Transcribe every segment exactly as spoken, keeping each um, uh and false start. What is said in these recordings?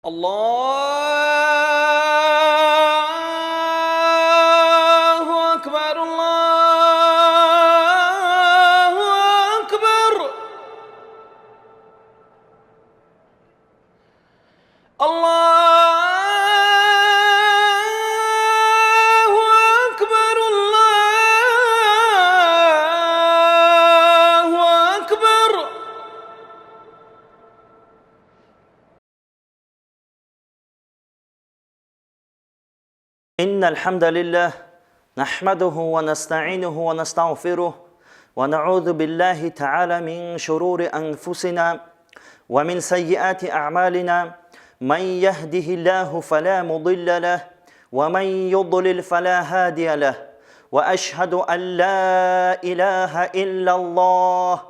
الله أكبر، الله أكبر. الله أكبر، الله أكبر. إن الحمد لله نحمده ونستعينه ونستغفره ونعوذ بالله تعالى من شرور أنفسنا ومن سيئات أعمالنا، من يهده الله فلا مضل له ومن يضلل فلا هادي له، وأشهد أن لا إله إلا الله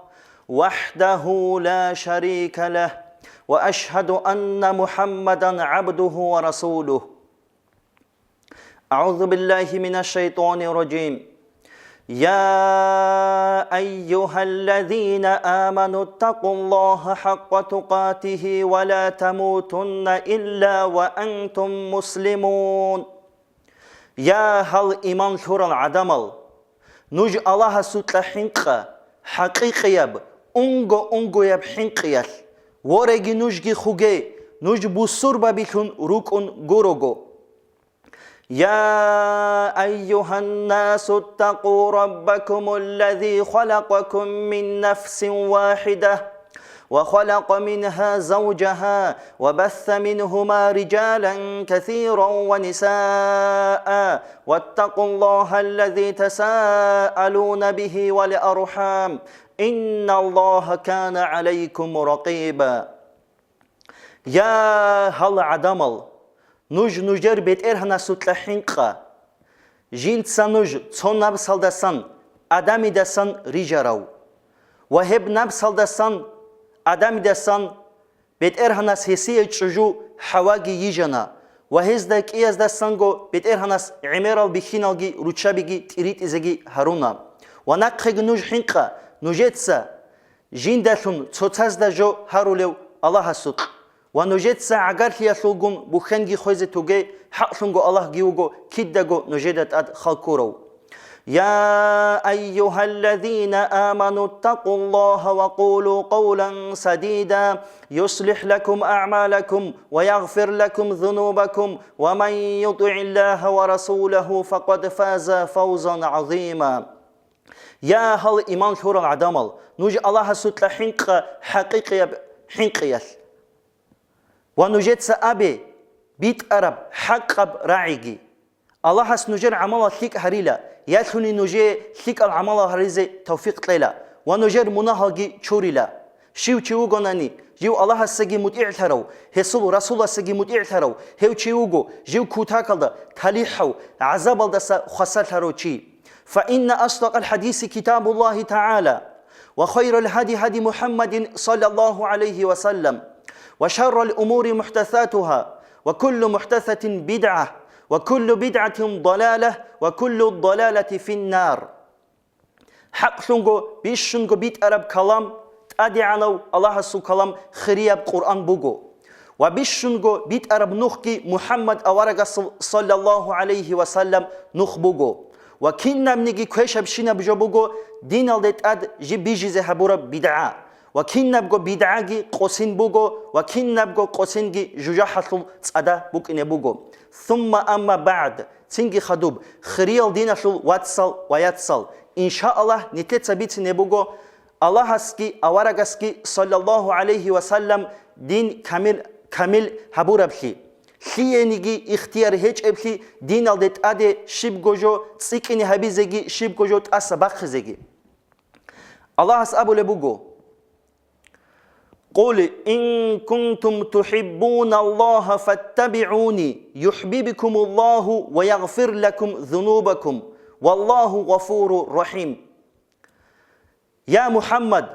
وحده لا شريك له، وأشهد أن محمدا عبده ورسوله. أعوذ بالله من الشيطان الرجيم. يا أيها الذين آمنوا اتقوا الله حق تقاته ولا تموتن إلا وأنتم مسلمون. Я, гьал иман лъурал гӀадамал! Нуж Аллагьасукьа хӀинкъа, хӀакъикъияб, унго-унгояб хӀинкъиялъ. Вореги нужги хуге, нуж бусурбабилъун рукӀун гурого. يا أيها الناس اتقوا ربكم الذي خلقكم من نفس واحدة وخلق منها زوجها وبث منهما رجالا كثيرا ونساء واتقوا الله الذي تساءلون به والأرحام إن الله كان عليكم رقيبا. Я, гьал гӀадамал! Нуж нужер БетӀергьанасукьа хӀинкъа. Жинца нуж цо напсалдасан, Адамидасан рижарав. Ва гьеб напсалдасан, Адамидасан, БетӀергьанас гьесие чӀужу ХӀаваги йижана, ва гьезда кӀияздасанго БетӀергьанас гӀемерал бихьиналги руччабиги тӀиритӀизеги гьаруна. Ва нахъеги нуж хӀинкъа, нужеца жиндалъун цоцазда жо гьарулев Аллагьасукь. Ва нужеца гӀагарлъиялъулгун бухьенги хвезе тоге, хӀакълъунго Аллагьги вуго кидаго нужеда тӀад хал ккурав. يا أيها الذين آمنوا اتقوا الله وقولوا قولا سديدا يصلح لكم أعمالكم ويغفر لكم ذنوبكم ومن يطع الله ورسوله فقد فاز فوزا عظيما. Я, гьал иман лъурал гӀадамал, нуж Аллагьасукьа хӀинкъа хӀакъикъияб хӀинкъиялъ. Ва нужеца абе битӀараб хӀакъаб рагӀиги. Аллагьас нужер гӀамалал лъикӀ гьарила, ялъуни нужее лъикӀал гӀамалал гьаризе тавфикъ кьела ва нужер мунагьалги чурила. Щив чи вугонани, жив Аллагьасаги мутӀигӀлъарав, гьесул Расуласаги мутӀигӀлъарав, гьев чи вуго, жив кутакалда, талихӀав, гӀазабалдаса хвасарлъарав чи. فإن أصدق الحديث كتاب الله تعالى، وخير الهدي هدي محمد صلى الله عليه وسلم، وشر الأمور محدثاتها، وكل محدثة بدعة، وكل بدعة ضلالة، وكل ضلالة في النار. ХӀакълъунго бищунго битӀараб калам, ТӀадегӀанав Аллагьасул калам, хирияб Къуръан буго. Ва бищунго битӀараб нухги МухӀаммад аварагасул, саллаллагьу гӀалайгьи ва саллам, нух буго. Ва кинабниги квешабщинаб жо буго диналде тӀад жиб бижизе гьабураб бидгӀа. Ва кинабго бидгӀаги къосин буго, ва кинабго къосинги жужахӀалъул цӀада букӀине буго. Сумма амма багӀд, цинги хадуб, хириял диналъул вацал ва яцал, иншааллагь, нилъеца бицине буго Аллагьасги аварагасги, саллаллагьу гӀалайгьи ва саллам, дин камил, камил гьабураблъи, лъиениги ихтияр гьечӀеблъи диналде тӀаде щибго жо цӀикӀкӀине гьабизеги, щибго жо тӀаса бахъизеги. Аллагьас абулеб буго: «Къул ин кунтум тухӀиббуналлагьа фаттабигӀуни, юхӀбибкумуллагьу ва ягъфир лакум зунубакум, валлагьу гъафурур рахӀим». Я МухӀаммад!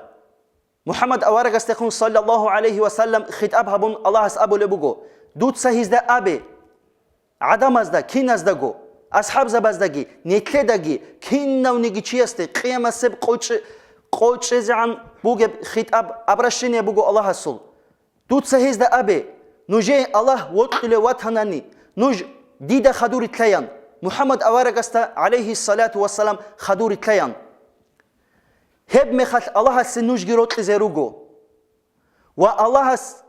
МухӀаммад аварагасдехун, саллаллагьу гӀалайгьи ва саллам, хитӀаб гьабун, Аллагьас абулеб буго: «Дуца гьезда абе, гӀадамазда, киназдаго, асхӀабзабаздаги, нилъедаги, кинавниги чиясде къиямасеб къо чӀе-, къо чӀезегӀан бугеб хитӀаб, обращение буго Аллагьасул. Дуца гьезда абе, Нужее Аллагь вокьулев ватанани, нуж дида хадур рилълъаян, МухӀаммад аварагасда, гӀалайгьиссалату вассалам, хадур рилълъаян. Гьеб мехалъ Аллагьасе нужги рокьизе руго. Ва Аллагьас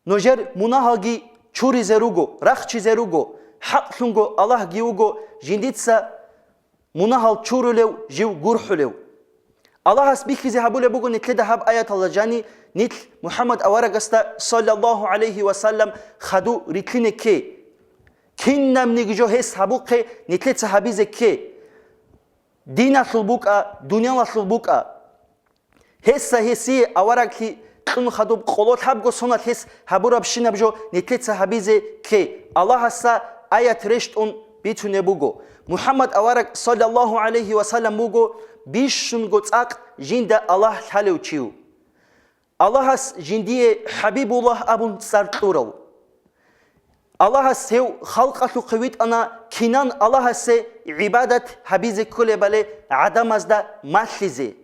нужер мунагьалги чуризе руго, рахчизе руго, хӀакълъунго Аллагьги вуго жиндица мунагьал чурулев, жив гурхӀулев. Аллагьас бихьизе гьабулеб буго нилъеда гьаб аяталда жани, нилъ МухӀаммад аварагасда, саллаллагьу гӀалайгьи ва саллам, хадур рилълъине кке. Кинабниги жо гьес гьабухъе, нилъеца гьабизе кке. Диналъул букӀа, дуниялалъул букӀа. Гьесда гьесие авараглъи кьун хадуб къоло лъабго соналъ гьес гьабурабщинаб жо нилъеца гьабизе кке. Аллагьасда аят рещтӀун бицунеб буго. МухӀаммад авараг, саллаллагьу гӀалайгьи ва саллам, вуго бищунго цӀакъ жинда Аллагь лъалев чи. Аллагьас жиндие ХӀабибуллагь абун цӀар кьурав. Аллагьас гьев халкъалъухъе витӀана кинан Аллагьасе гӀибадат гьабизе кколебали гӀадамазда малъизе,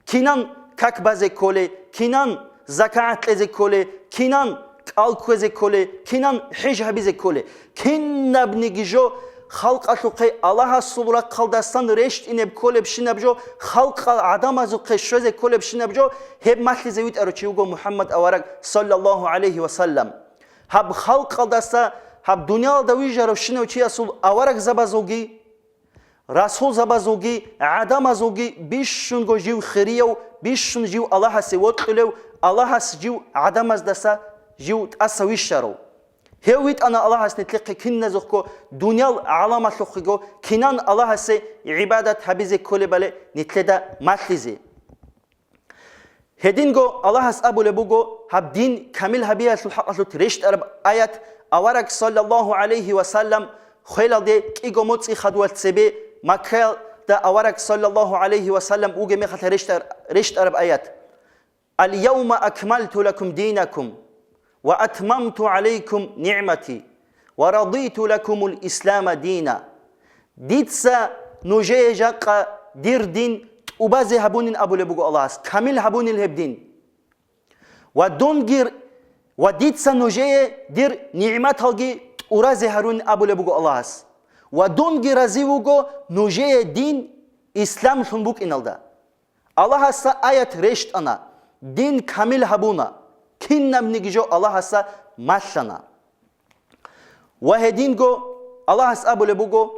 кинан как базе кколе, кинан закагӀат кьезе кколе, кинан кӀал кквезе кколе, кинан хӀеж гьабизе кколе. Кинабниги жо халкъалъухъе Аллагьасул рахъалдасан рещтӀинеб кколебщинаб жо, халкъал гӀадамазухъе щвезе кколебщинаб жо, гьеб малъизе витӀарав чи вуго МухӀаммад авараг, саллаллагьу гӀалайгьи ва саллам. Гьаб халкъалдаса, гьаб дуниялалда вижаравщинав чиясул аварагзабазулги, расулзабазулги, гӀадамазулги бищунго жив хирияв, бищун жив Аллагьасе вокьулев, Аллагьас жив гӀадамаздаса жив тӀаса вищарав. Гьев витӀана Аллагьас нилъехъе киназухъго, дуниял гӀаламалъухъего кинан Аллагьасе гӀибадат гьабизе кколебали нилъеда малъизе. Гьединго Аллагьас абулеб буго, гьаб дин камил гьабиялъул хӀакъалъулъ рещтӀараб аят, авараг, саллаллагьу гӀалайгьи ва саллам, хвелалде кӀиго моцӀи хадуялъ цебе Маккаялда авараг, саллаллагьу гӀалайгьи ва саллам, вугеб мехалъ рещтӀар-, рещтӀараб аят. «Ал-явма акмалту лакум динакум, ва атмамту гӀалайкум нигӀмати, ва радиту лакумул ислама дина». Дица нужее жакъа дир дин тӀубазе гьабунин абулеб буго Аллагьас, камил гьабунил гьеб дин. Ва дунги, ва дица нужее дир нигӀматалги тӀуразе гьарунин абулеб буго Аллагьас. Ва дунги рази вуго нужее дин исламлъун букӀиналда. Аллагьасда аят рещтӀана, дин камил гьабуна, кинабниги жо Аллагьасда малъана. Ва гьединго Аллагьас абулеб буго: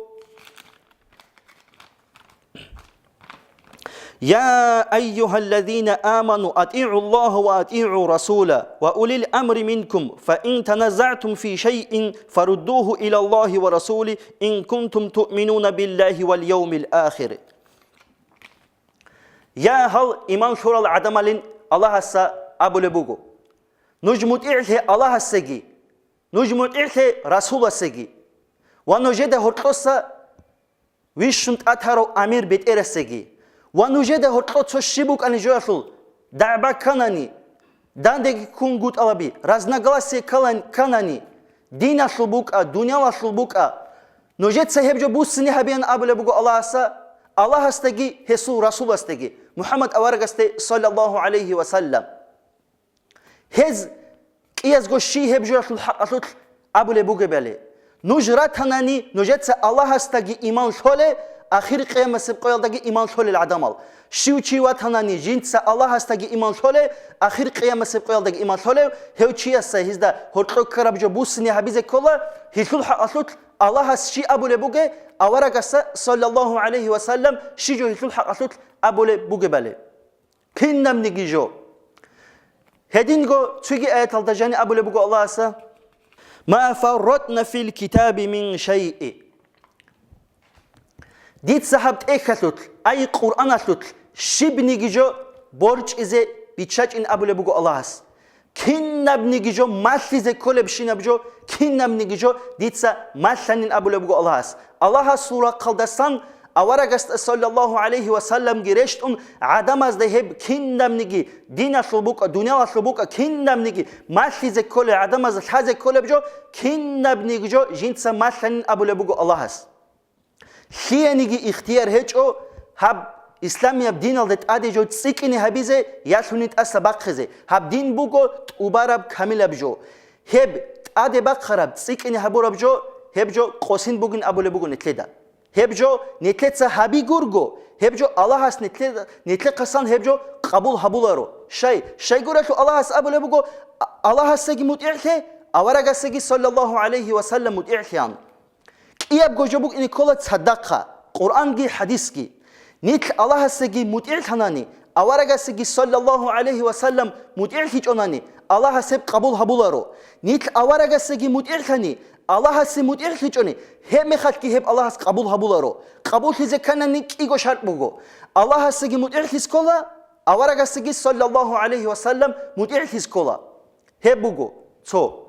«Я айюгьаллазина аману, атигӀу Аллагьа ва атигӀу Расула ва улил амри минкум, фа ин таназагӀтум фи шайин, фаруддугьу ила Аллагьи ва Расули, ин кунтум туъминуна биллагьи вал явмил ахир». Я, гьал иман лъурал гӀадамалин, Аллагьасда абулеб буго: «Нуж мутӀигӀлъе Аллагьасеги, нуж мутӀигӀлъе Расуласеги, ва нужеда гьоркьоса вищун тӀатарав амир бетӀерасеги, ва нужеда гьоркьо цо щиб букӀани жоялъул дагӀба кканани, дандеги ккунгутӀалаби, разногласие ккалан-, кканани, диналъул букӀа, дуниялалъул букӀа, нужеца гьеб жо буссине гьабеян», абулеб буго Аллагьасда, Аллагьасдаги гьесул Расуласдаги, МухӀаммад аварагасде, саллаллагьу гӀалайгьи ва саллам. Гьез кӀиязго щий гьеб жоялъул хӀакъалъулъ абулеб бугебали: «Нуж ратанани, нужеца Аллагьасдаги иман лъоле, ахир къиямасеб къоялдаги иман лъолел гӀадамал. Щив чи ватанани, жинца Аллагьасдаги иман лъоле, ахир къиямасеб къоялдаги иман лъолев, гьев чиясда гьезда гьоркьо ккараб жо буссине гьабизе ккола, гьелъул хӀакъалъулъ Аллагьас щий абулеб буге, аварагасда, саллаллагьу гӀалайгьи ва саллам, щий жо гьелъул хӀакъалъулъ абулеб бугебали». Кинабниги жо. Гьединго цоги аяталда жани абулеб буго Аллагьас: «Ма фарратна фил китаби мин шайи». Дица гьаб тӀехьалъулъ, ай Къуръаналъулъ, щибниги жо борчӀизе биччачӀин абулеб буго Аллагьас. Кинабниги жо малъизе кколебщинаб жо, кинабниги жо дица малъанин абулеб буго Аллагьас. Аллагьасул рахъалдасан аварагасда, саллаллагьу гӀалайгьи ва салламги рещтӀун, гӀадамазда гьеб кинабниги, диналъул букӀа, дуниялалъул букӀа кинабниги малъизе кколеб, гӀадамазда лъазе кколеб жо, кинабниги жо жинца малъанин абулеб буго Аллагьас. Лъиениги ихтияр гьечӀо гьаб исламияб диналда тӀаде жо цӀикӀкӀине гьабизе, я лъугьине тӀаса бахъизе. Гьаб дин буго тӀубараб камилаб жо. Гьеб тӀаде бахъараб, цӀикӀкӀине гьабураб жо, гьеб жо къосин бугин абулеб буго нилъеда. Гьеб жо нилъеца гьабигурго, гьеб жо Аллагьас нилъе-, нилъехъасан гьеб жо къабул гьабуларо. Щай? Щайгурелъул Аллагьас абулеб буго: «А-, Аллагьасеги мутӀигӀлъе, аварагасеги саллаллагьу гӀалайгьи ва саллам мутӀигӀлъеян». КӀиябго жо букӀине ккола цадахъа, Къуръанги хӀадисги. Нилъ Аллагьасеги мутӀигӀлъанани, аварагасеги саллаллагьу гӀалайгьи ва саллам мутӀигӀлъичӀонани, Аллагьас гьеб къабул гьабуларо. Нилъ аварагасеги мутӀигӀлъани, Аллагьасе мутӀигӀлъичӀони, гьеб мехалъги гьеб Аллагьас къабул гьабуларо. Къабуллъизе кканани кӀиго шартӀ буго. Аллагьасеги мутӀигӀлъиз ккола, аварагасеги саллаллагьу гӀалайгьи ва саллам мутӀигӀлъиз ккола. Гьеб буго цо.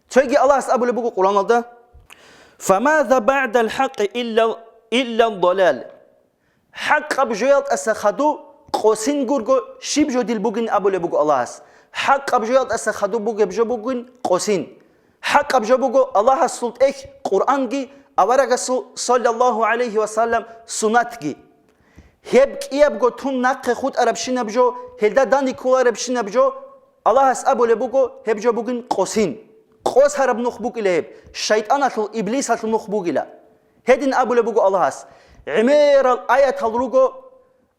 Цоги Аллагьас абулеб буго Къуръаналда: «Фамаза баъдал хӀакъи илла, илла далал». ХӀакъаб жоялдаса хаду къосин гурго щиб жо дил бугин абулеб буго Аллагьас. ХӀакъаб жоялдаса хаду бугеб жо бугин къосин. ХӀакъаб жо буго Аллагьасул тӀехь Къуръанги, аварагасул саллаллагьу гӀалайгьи ва саллам суннатги. Гьеб кӀиябго тун нахъе хутӀарабщинаб жо, гьелда данде кколаребщинаб жо, Аллагьас абулеб буго, гьеб жо бугин къосин. Къос гьараб нух букӀила гьеб, шайтӀаналъул, иблисалъул нух бугила. Гьедин абулеб буго Аллагьас. ГӀемерал аятал руго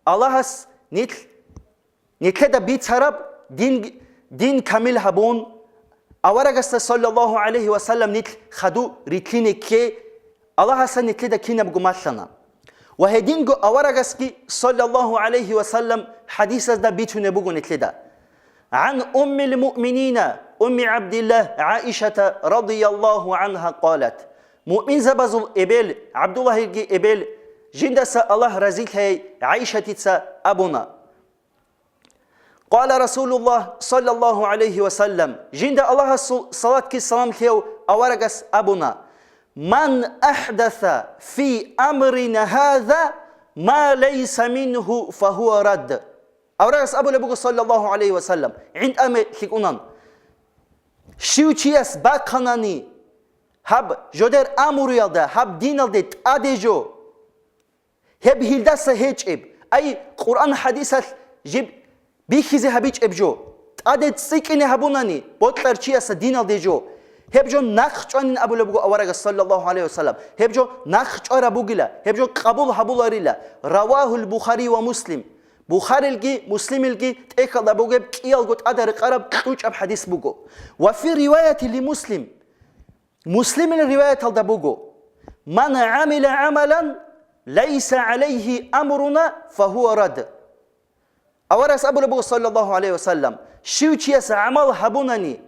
Аллагьас нилъ, нилъеда бицараб дин, дин камил гьабун, аварагасда саллаллагьу гӀалайгьи ва саллам нилъ хаду рилълъине кке, Аллагьас нилъеда кинабго малъана. Ва гьединго аварагасги саллаллагьу гӀалайгьи ва саллам хӀадисазда бицунеб буго нилъеда. ГӀан уммил муъминина, умми ГӀабдиллагь ГӀаишата радияллагьу гӀангьа къалат. Муъминзабазул эбел, ГӀабдуллагьилги эбел, жиндаса Аллагь разилъаяй ГӀаишатица абуна. Къала Расулуллагь саллаллагьу гӀалайгьи ва саллам, жинда Аллагьасул салатги салам лъев аварагас абуна: «Ман ахӀдаса фи амрина гьаза ма лайса мингьу, фагьуа рад». Аварагас абулеб буго, саллаллагьу гӀалайгьи ва саллам, гӀинтӀаме лъикӀунан: «Щив чияс бахъанани гьаб жодер амруялда, гьаб диналде тӀаде жо, гьеб гьелдаса гьечӀеб, ай, Къуръан-хӀадисалъ жиб бихьизе гьабичӀеб жо, тӀаде цӀикӀкӀине гьабунани бокьарчияса диналде жо, гьеб жо нахъ чӀванин», абулеб буго аварагас, саллаллагьу гӀалайгьи ва саллам. Гьеб жо нахъ чӀвараб бугила, гьеб жо къабул гьабуларила. Равагьул Бухари ва Муслим. Бухарилги Муслимилги тӀехьалда бугеб кӀиялго тӀаде рекъараб кьучӀаб хӀадис буго. Ва фи риваяти ли Муслим. Муслимил риваяталда буго: «Ман гӀамила гӀамалан лайса гӀалайгьи амруна, фагьуа рад». Аварагас абулеб буго, саллаллагьу гӀалайгьи ва саллам, щив чияс гӀамал гьабунани,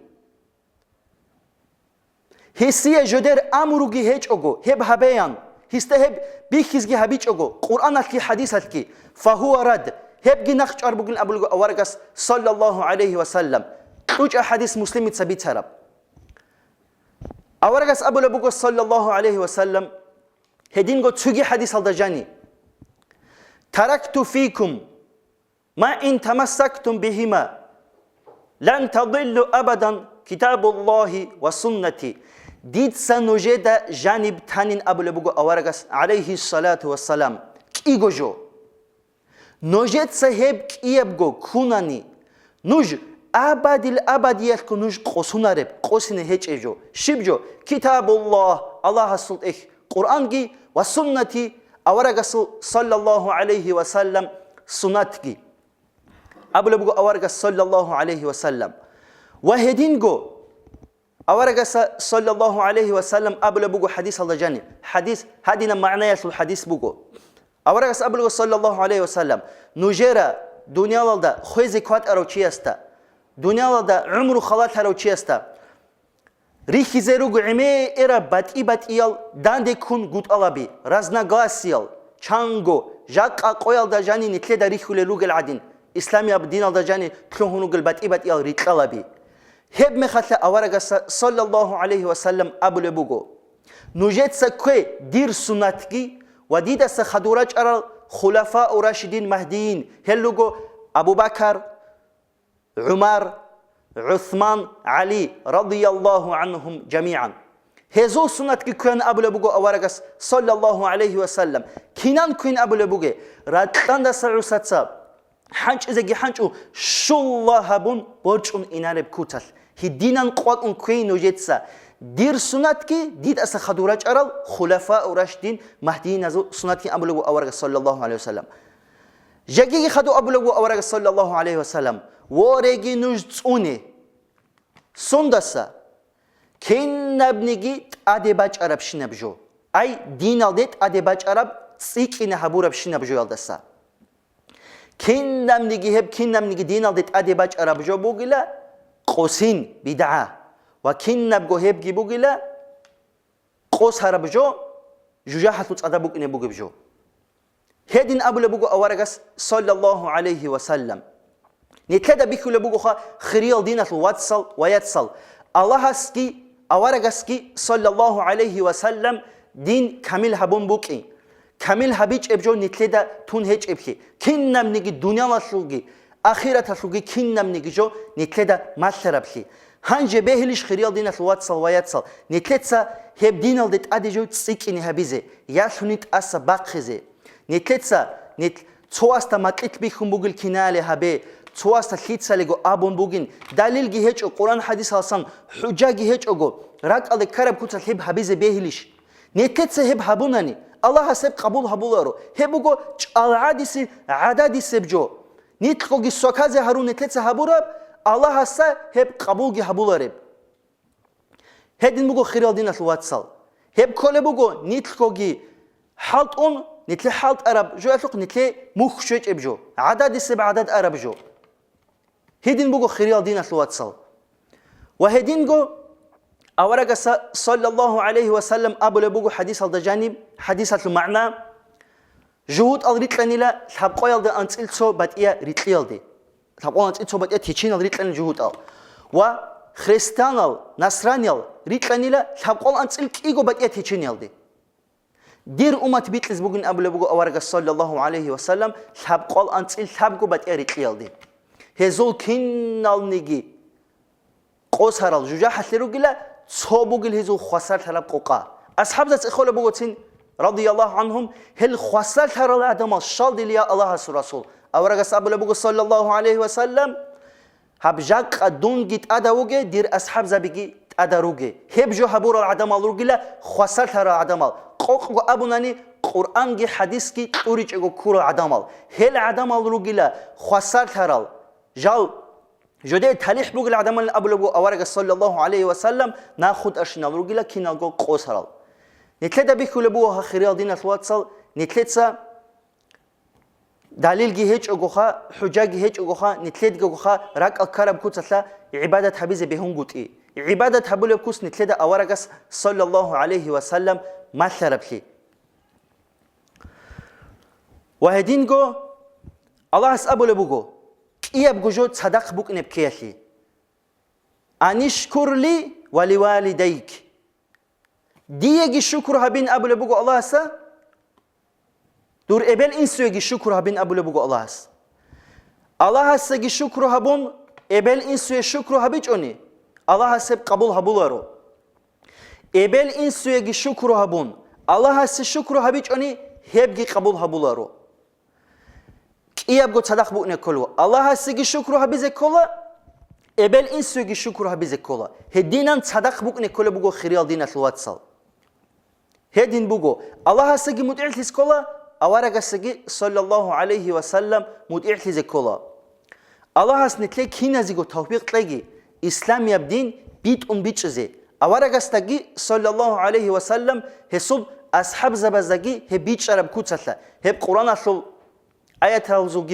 гьесие жодер амруги гьечӀого, гьеб гьабеян, гьесда гьеб бихьизги гьабичӀого, Къуръаналъги хӀадисалъги, фагьуа рад, гьебги нахъ чӀвар бугин абулеб буго аварагас, саллаллагьу гӀалайгьи ва саллам. КьучӀа хӀадис Муслимица бицараб. Аварагас абулеб буго, саллаллагьу гӀалайгьи ва саллам, гьединго цоги хӀадисалда жани: «Таракту фикум ма ин тамассактум бигьима, лан тадиллу абадан, китабуллагьи ва суннати». Дица нужеда жаниб танин абулеб буго аварагас, гӀалайгьиссалату вассалам, кӀиго жо. Нужеца гьеб кӀиябго ккунани, нуж абадил абадиялъго нуж къосунареб, къосине гьечӀеб жо. Щиб жо? Китабуллагь, Аллагьасул тӀехь, Къуръанги ва суннати, аварагасул, саллаллагьу гӀалайгьи ва саллам, суннатги. Абулеб буго аварагас, саллаллагьу гӀалайгьи ва саллам. Ва гьединго аварагаса, саллаллагьу гӀалайгьи ва саллам, абулеб буго хӀадисалда жани. ХӀадис гьадинаб магӀнаялъул хӀадис буго. Аварагас абулеб, саллаллагьу гӀалайгьи ва саллам: «Нужера дуниялалда хвезе кватӀарав чиясда, дуниялалда гӀумру халалъарав чиясда рихьизе руго гӀемераб батӀи-батӀиял данде ккун гутӀалаби, разногласиял, чанго, жакъа къоялда жани нилъеда рихьулел ругел гӀадин, исламияб диналда жани лъугьун ругел батӀи-батӀиял рикьалаби». Гьеб мехалъа аварагаса, саллаллагьу гӀалайгьи ва саллам, абулеб буго: «Нужеца ккве дир суннатги ва дидаса хадур рачӀарал хулафау рашидин магьдийин, гьел руго Абу Бакар, ГӀумар, ГӀусман, ГӀали, радияллагьу гӀанхум жамигӀан». Гьезул суннатги кквеян абулеб буго аварагас, саллаллагьу гӀалайгьи ва саллам. Кинан кквин абулеб буге? Ракьандаса гӀусаца хӀанчӀизеги хӀанчӀун, щулла гьабун борчӀун инареб куцалъ. Гьединан къвакӀун кквей нужеца дир сунатги, дидаса хадур рачӀарал хулафау рашидин магьдииназул сунатги абулеб буго аварагас, саллаллагьу гӀалайгьи вассалам. Жагиги хадув абулеб буго аварагас, саллаллагьу гӀалайгьи вассалам: «Вореги нуж цӀуне». Сундаса? Кинабниги тӀаде бачӀарабщинаб жо. Ай, диналде тӀаде бачӀараб, цӀикӀкӀине гьабурабщинаб жоялдаса. Кинабниги гьеб, кинабниги диналде тӀаде бачӀараб жо бугила къосин, бидгӀа, ва кинабго гьебги бугила къосараб жо, жужахӀалъул цӀадаб букӀине бугеб жо. Гьедин абулеб буго аварагас, саллаллагьу гӀалайгьи вассалам. Нилъеда бихьулеб бугоха, хириял диналъул вацал ва яцал, Аллагьасги аварагасги, саллаллагьу гӀалайгьи вассалам, дин камил гьабун букӀин. Камил гьабичӀеб жо нилъеда тун гьечӀеблъи, кинабниги дуниялалъулги ахираталъулги кинабниги жо нилъеда малъараблъи. Гьанже бегьилищ, хириял диналъул вацал ва яцал, нилъеца гьеб диналде тӀаде жо цӀикӀкӀине гьабизе, ялъуни тӀаса бахъизе? Нилъеца нилъ цоасда макьилъ бихьун бугил кинаяле гьабе, цоасда лъицалиго абун бугин, далилги гьечӀо, Къуран-хӀадисаласан хӀужаги гьечӀого, ракӀалде ккараб куцалъ гьеб гьабизе бегьилищ? Нилъеца гьеб гьабунани, Аллагьас гьеб къабул гьабуларо. Гьеб буго чӀалгӀадисеб, гӀададисеб жо. Нилъгоги сваказе гьарун нилъеца гьабураб, Аллагьасда гьеб къабулги гьабулареб. Гьедин буго, хириял диналъул вацал. Гьеб кколеб буго нилъгоги хӀалтӀун, нилъе хӀалтӀараб жоялъухъ нилъе мухь щвечӀеб жо, гӀададисеб гӀадад араб жо. Гьедин буго, хириял диналъул вацал. Ва гьединго аварагаса, саллаллагьу гӀалайгьи вассалам, абулеб буго хӀадисалда жаниб, хӀадисалъул магӀна: жугьутӀал рикьанила лъабкъоялда анцӀил цо батӀия рикьиялде. Лъабкъоялда анцӀил цо батӀия течинал рикьанила жугьутӀал. Ва христианал, насраниял рикьанила лъабкъоялда анцӀил кӀиго батӀия течиниялде. Дир уммат бикьизе бугин абулеб буго аварагас, саллаллагьу гӀалайгьи вассалам, лъабкъоялда анцӀил лъабго батӀия рикьиялде. Гьезул киналниги къосарал жужахӀалъе ругила, цо бугел гьезул хвасарлъараб къокъа. АсхӀабзаца цӀехолеб бугоцин, радияллагьу гӀангьум, гьел хвасарлъарал гӀадамал щалдилия Аллагьасул Расул. Аварагас абулеб буго, саллаллагьу гӀалайгьи вассалам: «Гьаб жакъа дунги тӀада вуге, дир асхӀабзабиги тӀада руге». Гьеб жо гьабурал гӀадамал ругила хвасарлъарал гӀадамал, къокъго абунани, Къуръанги хӀадисги кьуричӀого ккурал гӀадамал. Гьел гӀадамал ругила хвасарлъарал, жал Жодее талихӀ бугел гӀадамалин абулеб буго аварагас, саллаллагьу гӀалайгьи вассалам, нахутӀашинал ругила киналго къосарал. Нилъеда бихьулеб буго, гьа, хириял диналъул вацал, нилъеца далилги гьечӀогоха, хӀужаги гьечӀогоха, нилъедгогоха ракӀал ккараб куцалъа гӀибадат гьабизе бегьунгутӀи. ГӀибадат гьабулеб куц нилъеда аварагас, саллаллагьу гӀалайгьи вассалам, малъараблъи. Ва гьединго Аллагьас абулеб буго: «КӀиябго жо цадахъ букӀинеб ккеялъе. Анишкур ли ва ливалидайк». Диеги шукру гьабин абулеб буго Аллагьаса, дур эбел-инсуеги шукру гьабин абулеб буго Аллагьас. Аллагьасаги шукру гьабун, эбел-инсуе шукру гьабичӀони, Аллагьас гьеб къабул гьабуларо. Эбел-инсуеги шукру гьабун, Аллагьасе шукру гьабичӀони, гьебги къабул гьабуларо. КӀиябго цадахъ букӀине кколев, Аллагьасеги шукру гьабизе ккола, эбел-инсуеги шукру гьабизе ккола. Гьединан цадахъ букӀине кколеб буго, хириял диналъул вацал. Гьедин буго, Аллагьасеги мутӀигӀлъизе ккола, аварагасеги, саллаллагьу гӀалайгьи вассалам, мутӀигӀлъизе ккола. Аллагьас нилъее киназего тавфикъ кьеги, исламияб дин битӀун бичӀчӀизе. Аварагасдаги, саллаллагьу гӀалайгьи вассалам, гьесул асхӀабзабаздаги гьеб бичӀчӀараб куцалъа, гьеб Къуръаналъул аяталзулги